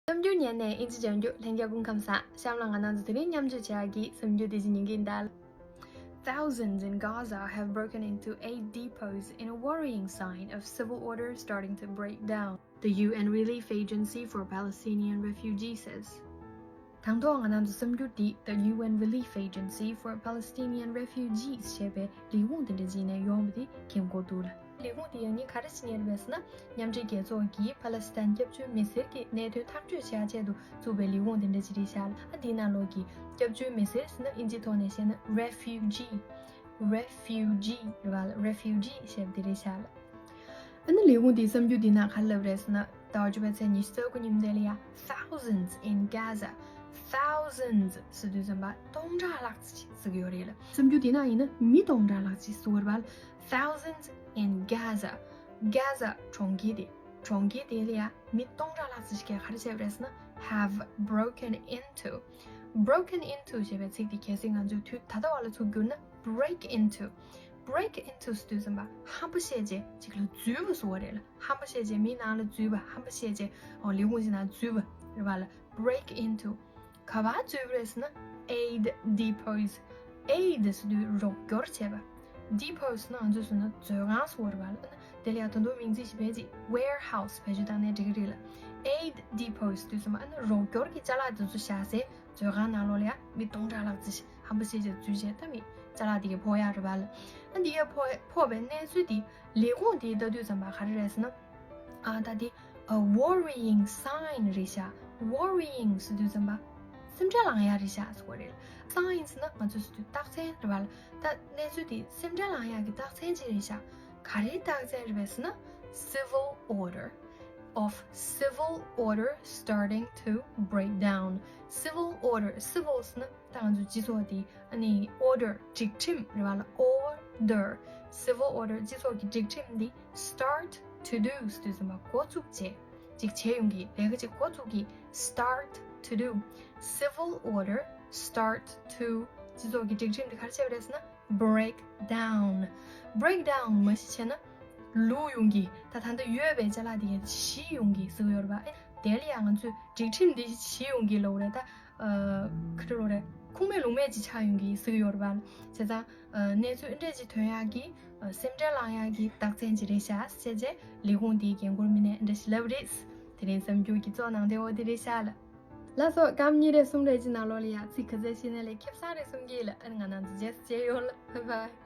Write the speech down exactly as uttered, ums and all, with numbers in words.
གསར་འགྱུར་ཉན་ནས་ཨིན་ཇི་སྦྱང་རྒྱུ་ལྷན་རྒྱས་སྐུ་ཁམས་བཟང་། གཤམ་ལ་ང་རང་ཚོ་དེ་རིང་མཉམ་སྤྱོད་བྱེད་ཡག་གི་གསར་འགྱུར་དེ་ཅིག་ཉན་གྱི་ཡིན་ད། Thousands in Gaza have broken into aid depots in a worrying sign of civil order starting to break down, the U N Relief Agency for Palestinian Refugees says. དང་ཐོག་ང་རང་ཚོ་གསར་འགྱུར་འདི་The U N Relief Agency for Palestinian Refugees ཞེས་པའི་ལས་ཁུངས་དེ་འདྲ་ཅིག་ནས་ཡོང་བ་དེ་མཁྱེན་གྱི་ཡོད་འདུག་ལ། ལས་ཁུངས་དེ་ཡང་ནི་ག་རེ་བྱེད་མཁན་རེད་པས་ཟེར་ན། མཉམ་འབྲེལ་རྒྱལ་ཚོགས་ཀྱིས་ཕ་ལེ་སི་ཐན་སྐྱབས་བཅོལ་མི་སེར་གྱི་གནད་དོན་ཐག་གཅོད་བྱེད་ཡག་ཆེད་དུ་བཙུགས་པའི་ལས་ཁུངས་དེ་འདྲ་ཅིག་རེད་ཤག་ལ། ཨ་འདིའི་ནང་ལོགས་ཀྱི་སྐྱབས་བཅོལ་མི་སེར་ཟེར་ན་ཨིན་ཇིའི་ཐོག་ནས་བཤད་ན་refugee། Refugee རེད་པ་ལ། Refugee ཞེས་པ་དེ་རེད་ཤག་ལ། ཨ་ནི་ལས་ཁུངས་དེའི་གསར་འགྱུར་འདི་ནང་ག་རེ་ལབ་རེད་ཟེར་ན། ཟླ་བ་བཅུ་པའི་ཚེས་ཉི་ཤུ་རྩ་དགུ་ཉིན་དེ་ལ་ཡ། Thousands in Gaza. Thousands ཟེར་དུས་ཙམ་པ་སྟོང་ཕྲག་ལྷག་ཙམ་ཞིག་ཟེར་གྱི་ཡོད་རེད་ལ། གསར་འགྱུར་འདི་ནང་ཡིན་ན་མི་སྟོང་ཕྲག་ལྷག་ཙམ་ཞིག་ཟེར་བ་རེད་པ་ལ། Thousands in Gaza. Gaza གྲོང་ཁྱེར་དེ། གྲོང་ཁྱེར་དེ་ལ་ཡ་མི་སྟོང་ཕྲག་ལྷག་ཙམ་ཞིག་གིས་ག་རེ་བྱས་པ་རེད་ཟེར་ན། Have broken into. Broken into ཞེས་པའི་ཚིག་དེ་གལ་སྲིད་ང་ཚོས་དུས་ད་ལྟ་བ་ལ་ཚུར་བསྒྱུར་ན། Break into. Break into ཟེར་དུས་ཙམ་པ་ཧམ་པ་བཤད་བྱས་ཅིག་ལ་འཛུལ་བ་ཟེར་བ་རེད་ལ། ཧམ་པ་བཤད་བྱས་མི་ནང་ལ་འཛུལ་བ། ཧམ་པ་བཤད་བྱས་ཨོ་ལས་ཁུངས་ཤིག་ནང་འཛུལ་བ་རེད་པ་ལ། Break into. ག་པར་འཛུལ་བ་རེད་ཟེར་ན། Aid depots. Aid ཟེར་དུས་རོགས་སྐྱོར་བྱས་པ། Depots ཟེར་ན་ང་ཚོས་ཟེར་ན་མཛོད་ཁང་ཟེར་བ་རེད་པ་ལ། དེ་ལ་ཡ་ད་དུང་མིང་ཚིག་ཞིག་བེད་ཅིག Warehouse བེད་སྤྱོད་བཏང་ནའི་འགྲིག་གི་རེད་ལ། Aid depots ཟེར་དུས་ཙམ་པ་ཨ་ནི་རོགས་སྐྱོར་གྱི་ཅ་ལག་དེ་ཚོ་བཞག་སའི་མཛོད་ཁང་ནང་ལོགས་ལ་ཡ་མི་སྟོང་ཕྲག་ལྷག་ཙམ་ཞིག་ཧམ་པ་བཤད་བྱས་འཛུལ་བྱས་ད་མི་ཅ་ལག་དེ་གའི་ཕོག་ཡག་རེད་པ་ལ། ཨ་འདི་གའི་ཕོག་ཕོག་པའི་གནས་ཚུལ་དེ་ལས་ཁུངས་དེས་ལྟ་དུས་ཙམ་པ་ག་རེ་རེད་ཟེར་ན། ཨ་ད་དེ་a worrying sign རེད་ཤག Worrying ཟེར་དུས་ཙམ་པ་སེམས་ཁྲལ་ལངས་ཡག་རེད་ཤག་ཟེར་བ་རེད། Sign ཟེར་ན་ང་ཚོས་ཟེར་དུས་རྟགས་མཚན་རེད་པ་ལ། ད་གནས་ཚུལ་དེ་སེམས་ཁྲལ་ལངས་ཡག་གི་རྟགས་མཚན་ཅིག་རེད་ཤག་ག་རེའི་རྟགས་མཚན་རེད་པས་ཟེར་ན། Civil order. Of civil order starting to break down. Civil order. Civil ཟེར་ན་ད་ང་ཚོ་སྤྱི་ཚོགས་དེ། ཨ་ནི་order སྒྲིག་ཁྲིམས་རེད་པ་ལ། Order. Civil order སྤྱི་ཚོགས་ཀྱི་སྒྲིག་ཁྲིམས་འདི་start to do ཟེར་དུས་ཙམ་པ་འགོ་བཙུགས་བྱས། ཅིག་བྱས་ཡོང་གི། ལས་ཀ་ཅིག་འགོ་བཙུགས་ཀྱི། Start to do. Civil order start to. སྤྱི་ཚོགས་ཀྱི་སྒྲིག་ཁྲིམས་འདི་ག་རེ་བྱས་པ་རེད་ཟེར་ན། Break down. Break down མ་གཞི་བྱས་ན་ལུག་ཡོང་གི། ད་ད་ལྟ་ཡོད་པའི་ཅ་ལག་དེ་གའི་ཞིག་ཡོང་གི་ཟེར་གྱི་ཡོད་རེད་པ། ཨེ་དེ་ལ་ཡང་ང་ཚོས་སྒྲིག་ཁྲིམས་འདི་ཞིག་ཡོང་གི་ལབ་རེད་ད། ཨ་ག་རེ་ལབ་རེད། ཁུངས་མེད་ལུང་མེད་ཅིག་ཆགས་ཡོང་གི་ཟེར་གྱི་ཡོད་རེད་པ། བྱས་ཙང་ཨ་གནས་ཚུལ་འདི་འདྲ་ཅིག་ཐོན་ཡག་གི་ཨ་སེམས་ཁྲལ་ལངས་ཡག་གི་རྟགས་མཚན་ཅིག་རེད་ཤག་ཟེར་བྱས་ལས་ཁུངས་དེའི་འགན་འཁུར་མི་ནས་འདི་འདྲ་ཞིག་ལབ་རེད། དེ་རིང་གསར་འགྱུར་གྱི་གཙོ་ནང་དོན་འོ་དེ་རེད་ཤག་ལ། ལགས་སོ། སྐར་མ་གཉིས་རེ་གསུམ་རེ་ཅིག་ནང་ལོགས་ལ་ཡ་ཚིག་ག་ཚོད་ཤེས་ནའི་ལས་ཁེ་བཟང་རེད་བསམ་གྱི་ལ། ཨ་ནི་ང་རང་ཚོ་རྗེས་སུ་མཇལ་ཡོང་ལ། Bye bye.